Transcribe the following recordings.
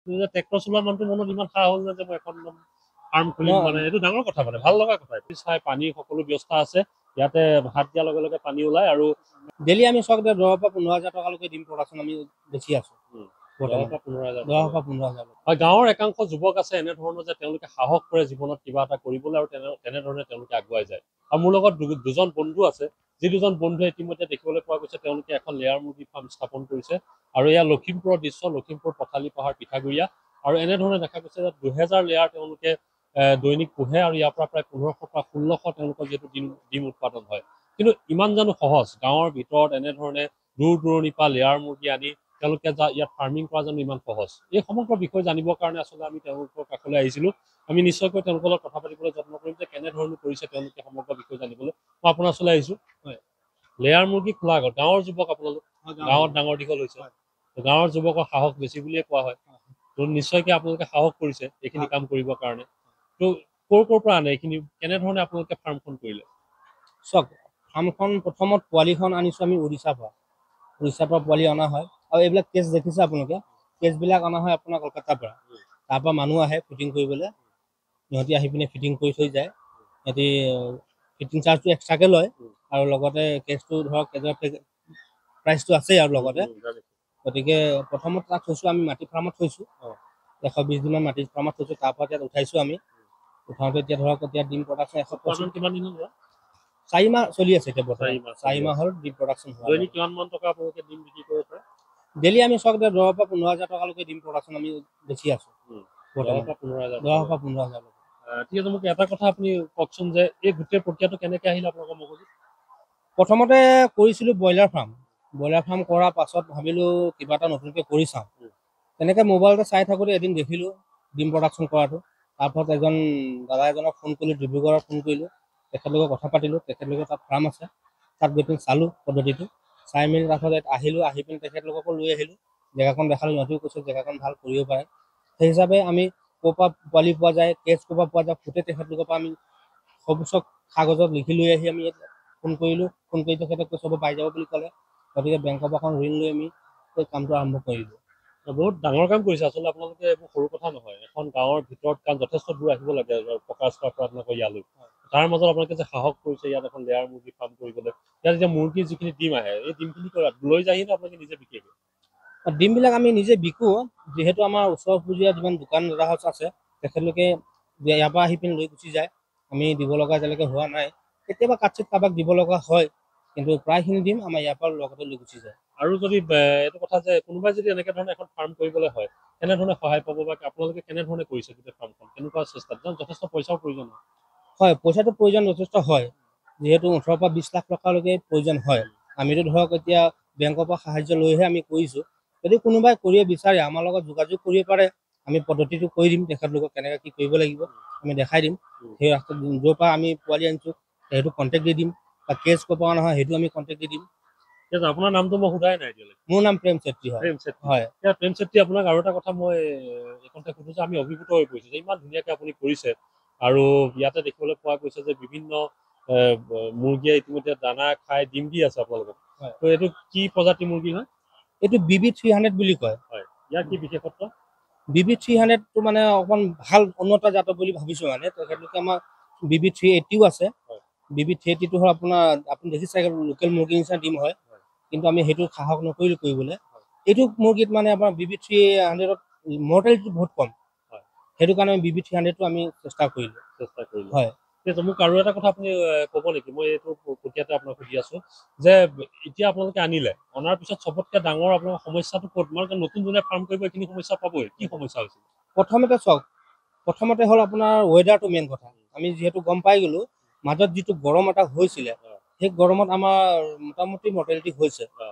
Tractor চলোৱা মানুহটো মনত ইমান সাহ হ'ল যে মই এখন ফাৰ্ম খুলিম, মানে এইটো ডাঙৰ কথা, মানে ভাল লগা কথা। চাই পানী সকলো ব্যৱস্থা আছে, ইয়াতে হাত দিয়াৰ লগে লগে পানী ওলায়। আৰু ডেইলি আমি চাওক 10 পৰা 15 হাজাৰ টকালৈকে ডিম প্ৰডাকশ্যন আমি বেছি আছো। 10 পৰা 15 হাজাৰ। 10 পৰা 15 হাজাৰ। হয়, গাঁৱৰ একাংশ যুৱক আছে এনেধৰণৰ যে তেওঁলোকে সাহস কৰে জীৱনত কিবা এটা কৰিবলৈ আৰু তেনেধৰণে তেওঁলোকে আগুৱাই যায়। আৰু মোৰ লগত দুজন বন্ধু আছে, যি দুজন বন্ধুৱে ইতিমধ্যে দেখিবলৈ পোৱা গৈছে তেওঁলোকে এখন লেয়াৰ মুৰ্গী ফাৰ্ম স্থাপন কৰিছে। আৰু এয়া লখিমপুৰৰ দৃশ্য, লখিমপুৰ পথালি পাহাৰ পিঠাগুড়িয়া। আৰু এনেধৰণে দেখা গৈছে যে 2000 লেয়াৰ তেওঁলোকে দৈনিক পোহে আৰু ইয়াৰ পৰা প্ৰায় 1500 পৰা 1600 তেওঁলোকৰ যিহেতু ডিম উৎপাদন হয়। কিন্তু ইমান জানো সহজ গাঁৱৰ ভিতৰত এনেধৰণে দূৰ দূৰণিৰ পৰা লেয়াৰ মুৰ্গী আনি তেওঁলোকে ইয়াত ফাৰ্মিং কৰা জানো ইমান সহজ? এই সমগ্ৰ বিষয় জানিবৰ কাৰণে আচলতে আমি তেওঁলোকৰ কাষলৈ আহিছিলোঁ। আমি নিশ্চয়কৈ তেওঁলোকৰ লগত কথা পাতিবলৈ যত্ন কৰিম যে কেনেধৰণে কৰিছে তেওঁলোকে সমগ্ৰ বিষয় জানিবলৈ। মই আপোনাৰ ওচৰলৈ আহিছোঁ। হয়, লেয়াৰ মুৰ্গী খোলা আগত গাঁৱৰ যুৱক আপোনালোক, গাঁৱত ডাঙৰ দীঘল হৈছে, গাঁৱৰ যুৱকৰ সাহস বেছি বুলিয়ে কোৱা হয়। তো নিশ্চয়কৈ আপোনালোকে সাহস কৰিছে এইখিনি কাম কৰিবৰ কাৰণে। তো ক'ৰ ক'ৰ পৰা আনে এইখিনি, কেনেধৰণে আপোনালোকে ফাৰ্মখন কৰিলে? চাওক, ফাৰ্মখন প্ৰথমত পোৱালিখন আনিছোঁ আমি উৰিষ্যাৰ পৰা। উৰিষ্যাৰ পৰা পোৱালি অনা হয়। আৰু এইবিলাক কেছ দেখিছে আপোনালোকে, কেছবিলাক অনা হয় আপোনাৰ কলকাতাৰ পৰা। তাৰপৰা মানুহ আহে ফিটিং কৰিবলৈ, সিহঁতি আহি পিনে ফিটিং কৰি থৈ যায়। সিহঁতি ফিটিং চাৰ্জটো এক্সট্ৰাকৈ লয় আৰু লগতে কেছটো ধৰক কেজৰ প্ৰাইচটো আছেই আৰু লগতে। গতিকে প্ৰথমত তাত থৈছোঁ আমি, মাটি ফাৰ্মত থৈছোঁ, 120 দিনমান মাটি ফাৰ্মত থৈছোঁ। তাৰপৰা ইয়াত উঠাইছোঁ আমি। উঠাওঁতে এতিয়া ধৰক এতিয়া ডিম প্ৰডাকশ্যন 125 কিমান দিন হ'ল? 4 মাহ চলি আছে এতিয়া বৰ্তমান। 4 মাহ হ'ল ডিম প্ৰডাকশ্যন হোৱা। দৈনিক কিমান মান টকা আপোনালোকে ডিম বিক্ৰী কৰিব পাৰে? ডেইলি আমি চাওক 10 পৰা 15 হাজাৰ টকালৈকে ডিম প্ৰডাকশ্যন আমি বেছি আছো। 10 পৰা 15 হাজাৰ। 10 পৰা 15 হাজাৰ। ঠিক আছে, মোক এটা কথা আপুনি কওকচোন যে এই গোটেই প্ৰক্ৰিয়াটো কেনেকৈ আহিলে আপোনালোকৰ মগজুত? প্ৰথমতে কৰিছিলোঁ ব্ৰইলাৰ ফাৰ্ম। ব্ৰইলাৰ ফাৰ্ম কৰাৰ পাছত ভাবিলোঁ কিবা এটা নতুনকৈ কৰি চাওঁ। তেনেকৈ মোবাইলতে চাই থাকোঁতে এদিন দেখিলোঁ ডিম প্ৰডাকশ্যন কৰাটো। তাৰপাছত এজন দাদা এজনক ফোন কৰিলোঁ, ডিব্ৰুগড়ত ফোন কৰিলোঁ, তেখেতলোকৰ কথা পাতিলোঁ। তেখেতলোকৰ তাত ফাৰ্ম আছে, তাত গৈ পিনি চালোঁ পদ্ধতিটো। চাই মেলি তাৰপাছত ইয়াত আহিলোঁ, আহি পিনি তেখেতলোককো লৈ আহিলোঁ, জেগাকণ দেখালোঁ। সিহঁতেও কৈছে জেগাকণ ভাল কৰিব পাৰে। সেই হিচাপে আমি ক'ৰ পৰা পোৱালি পোৱা যায়, কেছ ক'ৰ পৰা পোৱা যায়, গোটেই তেখেতলোকৰ পৰা আমি চব কাগজত লিখি লৈ আহি আমি ইয়াত ফোন কৰিলোঁ। ফোন কৰি তেখেতে চব পাই যাব বুলি ক'লে। গতিকে বেংকৰ পৰা এখন ঋণ লৈ আমি এই কামটো আৰম্ভ কৰিলোঁ। বহুত ডাঙৰ কাম কৰিছে আচলতে আপোনালোকে, এইবোৰ সৰু কথা নহয়। এখন গাঁৱৰ ভিতৰত, কাৰণ যথেষ্ট দূৰ আহিব লাগে পকা ৰাস্তাৰ পৰা আপোনালোকৰ ইয়ালৈ, তাৰ মাজত আপোনালোকে যে সাহস কৰিছে ইয়াত এখন লেয়াৰ মুৰ্গী ফাৰ্ম কৰিবলৈ। ইয়াত এতিয়া মুৰ্গীৰ যিখিনি ডিম আহে, এই ডিমখিনি লৈ যায়হি নে আপোনালোকে নিজে বিকে? ডিমবিলাক আমি নিজে বিকো, যিহেতু আমাৰ ওচৰ চুবুৰীয়া যিমান দোকান দাদাহঁত আছে তেখেতলোকে ইয়াৰ পৰা আহি পিনি লৈ গুচি যায়। আমি দিব লগা এতিয়ালৈকে হোৱা নাই। কেতিয়াবা কাটচিত কাৰোবাক দিব লগা হয়, কিন্তু প্ৰায়খিনি ডিম আমাৰ ইয়াৰ পৰা লগতে লৈ গুচি যায়। আৰু যদি এইটো কথা যে কোনোবাই যদি এনেকে ধৰণে এখন ফাৰ্ম কৰিবলৈ হয়, কেনেধৰণে সহায় পাব বা আপোনালোকে কেনেধৰণে কৰিছে গোটেই ফাৰ্মখন, কেনেকুৱা চেষ্টা? যথেষ্ট পইচাও প্ৰয়োজন হয়। হয়, পইচাটো প্ৰয়োজন যথেষ্ট হয়, যিহেতু 18 পৰা 20 লাখ টকালৈকে প্ৰয়োজন হয়। আমিতো ধৰক এতিয়া বেংকৰ পৰা সাহাৰ্য লৈহে আমি কৰিছোঁ। যদি কোনোবাই কৰিব বিচাৰে আমাৰ লগত যোগাযোগ কৰিব পাৰে, আমি পদ্ধতিটো কৰি দিম। তেখেতলোকক কেনেকৈ কি কৰিব লাগিব আমি দেখাই দিম। সেই ৰাস্তাত য'ৰ পৰা আমি পোৱালি আনিছোঁ সেইটো কণ্টেক্ট দি দিম, বা কেছ ক'ৰ পৰা নহয় সেইটো আমি কণ্টেক্ট দি দিম। আপোনাৰ নামটো মই সোধাই নাই এতিয়ালৈকে। মোৰ নাম প্ৰেম চেত্ৰী হয়। প্ৰেম চেত্ৰী। হয়। এতিয়া প্ৰেম চেত্ৰী, আপোনাক আৰু এটা কথা মই এইকণতে সুধো যে আমি অভিভূত হৈ পৰিছোঁ যে ইমান ধুনীয়াকৈ আপুনি কৰিছে। আৰু ইয়াতে দেখিবলৈ পোৱা গৈছে যে বিভিন্ন মুৰ্গীয়ে ইতিমধ্যে দানা খাই ডিম দি আছে আপোনালোকক। তো এইটো কি প্ৰজাতিৰ মুৰ্গী হয়? এইটো BB 300 বুলি কয়। হয়, ইয়াৰ কি বিশেষত্ব? BB 300টো মানে অকণমান ভাল উন্নত জাতৰ বুলি ভাবিছোঁ। মানে তেখেতলোকে আমাৰ BB 380ও আছে। BB 380টো হ'ল আপোনাৰ, আপুনি দেখিছে লোকেল মুৰ্গীৰ নিচিনা ডিম হয়, কিন্তু আমি সেইটো সাহস নকৰিলোঁ কৰিবলৈ। এইটো মুৰ্গীত মানে আপোনাৰ BB 300ত মৰ্টেলিটি বহুত কম, সেইটো কাৰণে আমি BB 300টো আমি চেষ্টা কৰিলোঁ। হয়। ঠিক আছে, মোক আৰু এটা কথা আপুনি ক'ব নেকি? মই এইটো প্ৰক্ৰিয়াতে আপোনাক সুধি আছোঁ যে এতিয়া আপোনালোকে আনিলে, অনাৰ পিছত চবতকৈ ডাঙৰ আপোনালোকৰ সমস্যাটো ক'ত? মানে নতুন যোনে ফাৰ্ম কৰিব এইখিনি সমস্যা পাবই, কি সমস্যা হৈছিল? প্ৰথমতে চাওক, প্ৰথমতে হ'ল আপোনাৰ ৱেডাৰটো মেইন কথা। আমি যিহেতু গম পাই গ'লোঁ মাজত যিটো গৰম এটা হৈছিলে, সেই গৰমত আমাৰ মোটামুটি মৰ্টেলিটি হৈছে।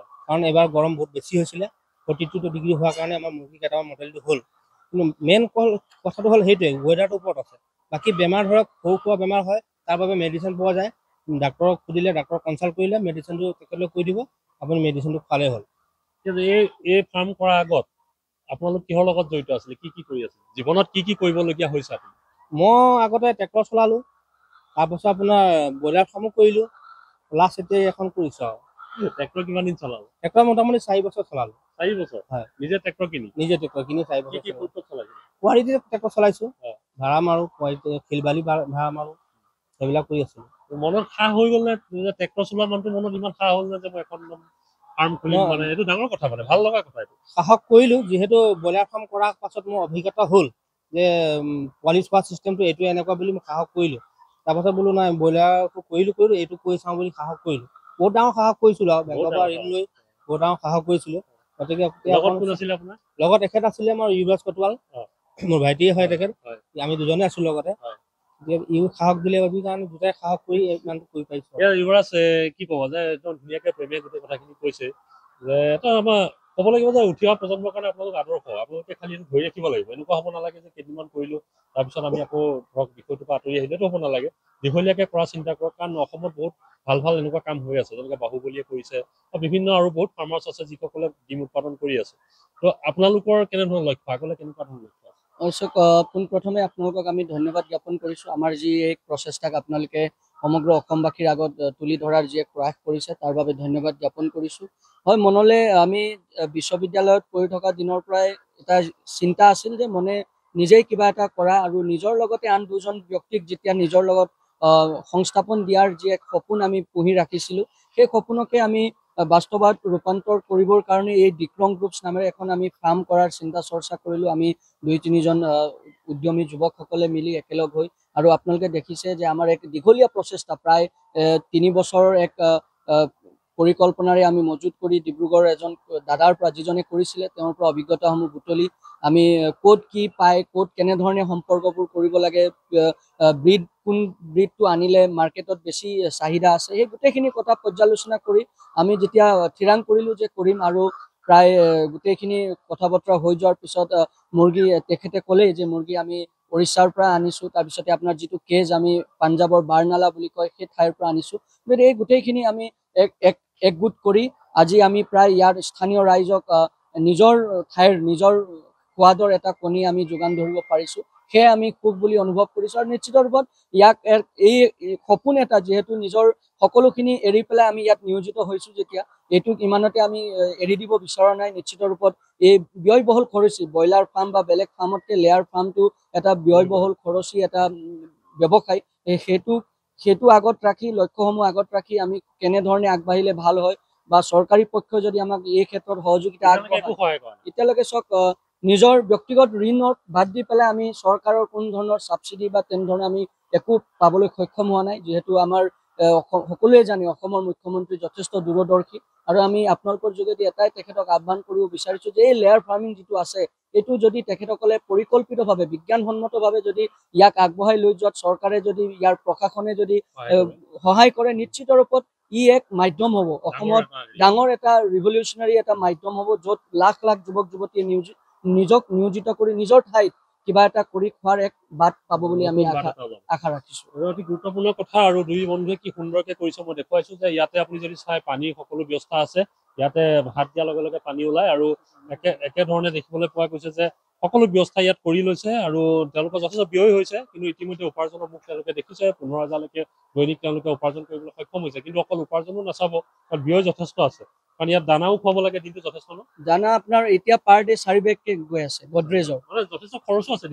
কাৰণ এবাৰ গৰম বহুত বেছি হৈছিলে, 42 ডিগ্ৰী হোৱাৰ কাৰণে আমাৰ মুৰ্গী কেইটামান মৰ্টেলিটি হ'ল। কিন্তু মেইন কথাটো হ'ল সেইটোৱে, ৱেডাৰটোৰ ওপৰত আছে। বাকী বেমাৰ ধৰক সৰু সুৰা বেমাৰ হয়, তাৰ বাবে মেডিচিন পোৱা যায়। ডাক্তৰক সুধিলে, ডাক্তৰক কনচাল্ট কৰিলে মেডিচিনটো তেখেতলোকে কৈ দিব, আপুনি মেডিচিনটো খোৱালেই হ'ল। এই ফাৰ্ম কৰাৰ আগত আপোনালোক কিহৰ লগত জড়িত আছিলে? কি কি কৰি আছিল জীৱনত? কি কি কৰিবলগীয়া হৈছে আপুনি? মই আগতে ট্ৰেক্টৰ চলালোঁ, তাৰপাছত আপোনাৰ ব্ৰইলাৰ ফাৰ্মো কৰিলোঁ, লাষ্ট এতিয়া এখন কৰিছোঁ। আৰু ট্ৰেক্টৰ কিমান দিন চলালোঁ? ট্ৰেক্টৰ মোটামুটি 4 বছৰ চলালোঁ। 4 বছৰ? হয়। নিজে ট্ৰেক্টৰ কিনি? নিজে ট্ৰেক্টৰ কিনি 4 বছৰ। কি ক'ত চলাইছে? কোৱালিটি ট্ৰেক্টৰ চলাইছো, ভাড়া মাৰো, কোৱালিটি শিলবালি ভাড়া মাৰো, সেইবিলাক কৰি আছিলো। মনত সাহ হৈ গ'ল নে ট্ৰেক্টৰ চলোৱা মানুহটো মনত ইমান সাহ হ'ল নে যে মই এখন ফাৰ্ম খুলিম? মানে এইটো ডাঙৰ কথা, মানে ভাল লগা কথা এইটো। সাহস কৰিলো, যিহেতু ব্ৰইলাৰ ফাৰ্ম কৰাৰ পাছত মোৰ অভিজ্ঞতা হ'ল যে পোৱালি চোৱা চিষ্টেমটো এইটো এনেকুৱা বুলি মই সাহস কৰিলো। তাৰপাছত বোলো নাই, ব্ৰইলাৰটো কৰিলো এইটো কৰি চাওঁ বুলি সাহস কৰিলো। বহুত ডাঙৰ সাহস কৰিছিলো আৰু বেংকৰ পৰা ঋণ লৈ বহুত ডাঙৰ সাহস কৰিছিলো। গতিকে লগত এখেত আছিলে আমাৰ ইউৰাজ কটোৱাল, মোৰ ভাইটিয়ে হয় তেখেত, আমি দুজনে আছো লগতে। ইও সাহস দিলে কাৰণে দুটাই সাহস কৰি ইমানটো কৰি পাৰিছো। ইউৰাজ, কি ক'ব যে একদম ধুনীয়াকে প্ৰেমে গোটেই কথাখিনি কৈছে যে এটা আমাৰ ক'ব লাগিব যে উঠি অহা প্ৰজন্মৰ কাৰণে আপোনালোক আদৰ্শ। আপোনালোকে খালি এইটো ধৰি ৰাখিব লাগিব। এনেকুৱা হ'ব নালাগে যে কেইদিনমান কৰিলো তাৰপিছত আমি আকৌ ধৰক বিষয়টোৰ পৰা আঁতৰি আহিলে, এইটো হ'ব নালাগে। দীঘলীয়াকে কৰা চিন্তা কৰক, কাৰণ অসমত বহুত ভাল ভাল এনেকুৱা কাম হৈ আছে, যেনেকৈ বাহুবলীয়ে কৰিছে বা বিভিন্ন আৰু বহুত ফাৰ্মাৰ্ছ আছে যিসকলে ডিম উৎপাদন কৰি আছে। ত' আপোনালোকৰ কেনেধৰণৰ লক্ষ্য, আগলৈ কেনেকুৱা ধৰণৰ লক্ষ্য আছে? অৱশ্যে পোনপ্ৰথমে আপোনালোকক আমি ধন্যবাদ জ্ঞাপন কৰিছোঁ। আমাৰ যি এক প্ৰচেষ্টাক আপোনালোকে সমগ্ৰ অসমবাসীৰ আগত তুলি ধৰাৰ যি এক প্ৰয়াস কৰিছে তাৰ বাবে ধন্যবাদ জ্ঞাপন কৰিছোঁ। হয়, মনলৈ আমি বিশ্ববিদ্যালয়ত পঢ়ি থকা দিনৰ পৰাই এটা চিন্তা আছিল যে মনে নিজেই কিবা এটা কৰা আৰু নিজৰ লগতে আন দুজন ব্যক্তিক যেতিয়া নিজৰ লগত সংস্থাপন দিয়াৰ যি এক সপোন আমি পুহি ৰাখিছিলোঁ, সেই সপোনকে আমি বাস্তৱত ৰূপান্তৰ কৰিবৰ কাৰণে এই ডিক্ৰং গ্ৰুপছ নামেৰে এখন আমি ফাৰ্ম কৰাৰ চিন্তা চৰ্চা কৰিলোঁ। আমি 2-3জন উদ্যমী যুৱকসকলে মিলি একেলগ হৈ, আৰু আপোনালোকে দেখিছে যে আমাৰ এক দীঘলীয়া প্ৰচেষ্টা, প্ৰায় 3 বছৰৰ এক পৰিকল্পনাৰে আমি মজুত কৰি ডিব্ৰুগড়ৰ এজন দাদাৰ পৰা, যিজনে কৰিছিলে তেওঁৰ পৰা অভিজ্ঞতাসমূহ বুটলি আমি ক'ত কি পায়, ক'ত কেনেধৰণে সম্পৰ্কবোৰ কৰিব লাগে, ব্ৰীড কোন ব্ৰীডটো আনিলে মাৰ্কেটত বেছি চাহিদা আছে, সেই গোটেইখিনি কথা পৰ্যালোচনা কৰি আমি যেতিয়া থিৰাং কৰিলোঁ যে কৰিম, আৰু প্ৰায় গোটেইখিনি কথা বতৰা হৈ যোৱাৰ পিছত মুৰ্গী তেখেতে ক'লেই যে মুৰ্গী আমি উৰিষ্যাৰ পৰা আনিছোঁ, তাৰপিছতে আপোনাৰ যিটো কেজ আমি পাঞ্জাৱৰ বাৰনালা বুলি কয় সেই ঠাইৰ পৰা আনিছোঁ। গতিকে এই গোটেইখিনি আমি এক এক একগোট কৰি আজি আমি প্ৰায় ইয়াৰ স্থানীয় ৰাইজক নিজৰ ঠাইৰ নিজৰ সোৱাদৰ এটা কণী আমি যোগান ধৰিব পাৰিছোঁ, সেয়ে আমি সুখ বুলি অনুভৱ কৰিছোঁ। আৰু নিশ্চিত ৰূপত ইয়াক এই সপোন এটা, যিহেতু নিজৰ সকলোখিনি এৰি পেলাই আমি ইয়াত নিয়োজিত হৈছোঁ, যেতিয়া এইটোক ইমানতে আমি এৰি দিব বিচৰা নাই। নিশ্চিত ৰূপত এই ব্যয়বহুল খৰচী ব্ৰইলাৰ ফাৰ্ম বা বেলেগ ফাৰ্মতকৈ লেয়াৰ ফাৰ্মটো এটা ব্যয়বহুল খৰচী এটা ব্যৱসায়, সেইটো আগত ৰাখি, লক্ষ্যসমূহ আগত ৰাখি আমি কেনেধৰণে আগবাঢ়িলে ভাল হয় বা চৰকাৰী পক্ষই যদি আমাক এই ক্ষেত্ৰত সহযোগিতা আগবঢ়ায়। এতিয়ালৈকে চাওক, নিজৰ ব্যক্তিগত ঋণক বাদ দি পেলাই আমি চৰকাৰৰ কোনো ধৰণৰ ছাবচিডি বা তেনেধৰণে আমি একো পাবলৈ সক্ষম হোৱা নাই। যিহেতু আমাৰ সকলোৱে জানে অসমৰ মুখ্যমন্ত্ৰী যথেষ্ট দূৰদৰ্শী, আৰু আমি আপোনালোকৰ যোগেদি এটাই তেখেতক আহ্বান কৰিব বিচাৰিছোঁ যে এই লেয়াৰ ফাৰ্মিং যিটো আছে এইটো যদি তেখেতসকলে পৰিকল্পিতভাৱে বিজ্ঞানসন্মতভাৱে যদি ইয়াক আগবঢ়াই লৈ যোৱাত চৰকাৰে যদি ইয়াৰ প্ৰশাসনে যদি সহায় কৰে, নিশ্চিত ৰূপত ই এক মাধ্যম হ'ব, অসমত ডাঙৰ এটা ৰিভলিউচনাৰী এটা মাধ্যম হ'ব, য'ত লাখ লাখ যুৱক যুৱতীয়ে নিজক নিয়োজিত কৰি নিজৰ ঠাইত কিবা এটা কৰি খোৱাৰ এক বাট পাব বুলি আমি আশা ৰাখিছোঁ। অতি গুৰুত্বপূৰ্ণ কথা। আৰু দুই বন্ধুৱে কি সুন্দৰকে কৰিছে মই দেখুৱাইছোঁ যে ইয়াতে আপুনি যদি চাই পানী সকলো ব্যৱস্থা আছে, ইয়াতে হাত দিয়াৰ লগে লগে পানী ওলায়, আৰু একেধৰণে দেখিবলৈ পোৱা গৈছে যে সকলো ব্যৱস্থা ইয়াত কৰি লৈছে আৰু তেওঁলোকৰ যথেষ্ট ব্যয় হৈছে, কিন্তু ইতিমধ্যে উপাৰ্জনৰ মুখ তেওঁলোকে দেখিছে। 15,000লৈকে দৈনিক তেওঁলোকে উপাৰ্জন কৰিবলৈ সক্ষম হৈছে। কিন্তু অকল উপাৰ্জনো নাচাব, কাৰণ ব্যয় যথেষ্ট আছে, কাৰণ ইয়াত দানাও খুৱাব লাগে দিনটো যথেষ্ট ন? দানা আপোনাৰ এতিয়া পাৰ ডে 4 বেগকে গৈ আছে গডৰেজৰ, মানে যথেষ্ট খৰচো আছে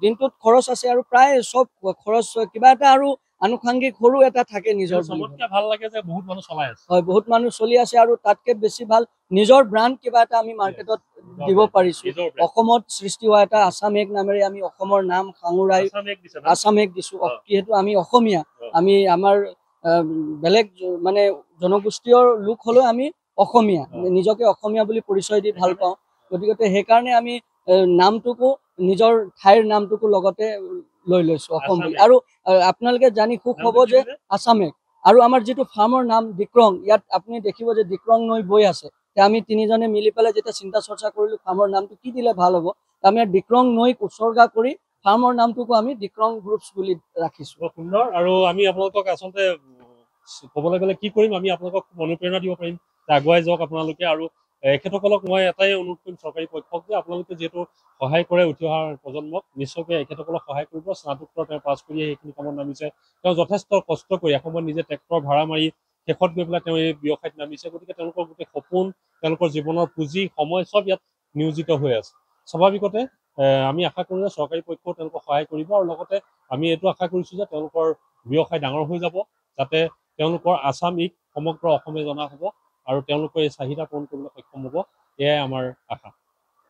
দিনটোত খৰচ আছে, আৰু প্ৰায় চব খৰচ কিবা এটা আৰু আনুষাংগিক সৰু এটা থাকে নিজৰ। চবতকে ভাল লাগে যে বহুত মানুহ চলাই আছে। হয়, বহুত মানুহ চলি আছে, আৰু তাতকে বেছি ভাল নিজৰ ব্ৰাণ্ড কিবা এটা আমি মাৰ্কেটত দিব পাৰিছো। অসমত সৃষ্টি হোৱা এটা আছাম এগ নামেৰে আমি অসমৰ নাম সাঙুৰাই আছাম এগ দিছো। যিহেতু আমি অসমীয়া, আমি আমাৰ বেলেগ মানে জনগোষ্ঠীয় লোক হলেও আমি অসমীয়া, নিজকে অসমীয়া বুলি পৰিচয় দি ভাল পাওঁ। গতিকে সেইকাৰণে আমি নামটোকো নিজৰ ঠাইৰ নামটোকো লগতে লৈ লৈছো অসম বুলি। আৰু আপোনালোকে জানি সুখ হ'ব যে আছাম এগ, আৰু আমাৰ যিটো ফাৰ্মৰ নাম ডিক্ৰং, ইয়াত আপুনি দেখিব যে ডিক্ৰং নৈ বৈ আছে। আমি তিনিজনে মিলি পেলাই যেতিয়া চিন্তা চৰ্চা কৰিলো ফাৰ্মৰ নামটো কি দিলে ভাল হ'ব, আমি ডিক্ৰং নৈক উৎসৰ্গা কৰি ফাৰ্মৰ নামটোকো আমি ডিক্ৰং গ্ৰুপছ বুলি ৰাখিছো। সুন্দৰ। আৰু আমি আপোনালোকক আচলতে ক'বলৈ গ'লে কি কৰিম, আমি আপোনালোকক অনুপ্ৰেৰণা দিব পাৰিম আগুৱাই যাওক আপোনালোকে। আৰু এখেতসকলক মই এটাই অনুৰোধ কৰিম চৰকাৰী পক্ষক যে আপোনালোকে যিহেতু সহায় কৰে উঠি অহা প্ৰজন্মক, নিশ্চয়কৈ এখেতসকলক সহায় কৰিব। স্নাতকোত্তৰ তেওঁ পাছ কৰি সেইখিনি কামত নামিছে, তেওঁ যথেষ্ট কষ্ট কৰি এসময়ত নিজে ট্ৰেক্টৰ ভাড়া মাৰি শেষত গৈ পেলাই তেওঁ এই ব্যৱসায়ত নামিছে। গতিকে তেওঁলোকৰ গোটেই সপোন, তেওঁলোকৰ জীৱনৰ পুঁজি, সময় চব ইয়াত নিয়োজিত হৈ আছে। স্বাভাৱিকতে আমি আশা কৰোঁ যে চৰকাৰী পক্ষও তেওঁলোকক সহায় কৰিব আৰু লগতে আমি এইটো আশা কৰিছোঁ যে তেওঁলোকৰ ব্যৱসায় ডাঙৰ হৈ যাব, যাতে তেওঁলোকৰ আছাম ইগ সমগ্ৰ অসমে জনা হ'ব আৰু তেওঁলোকৰ এই চাহিদা পূৰণ কৰিবলৈ সক্ষম হ'ব। এয়াই আমাৰ আশা।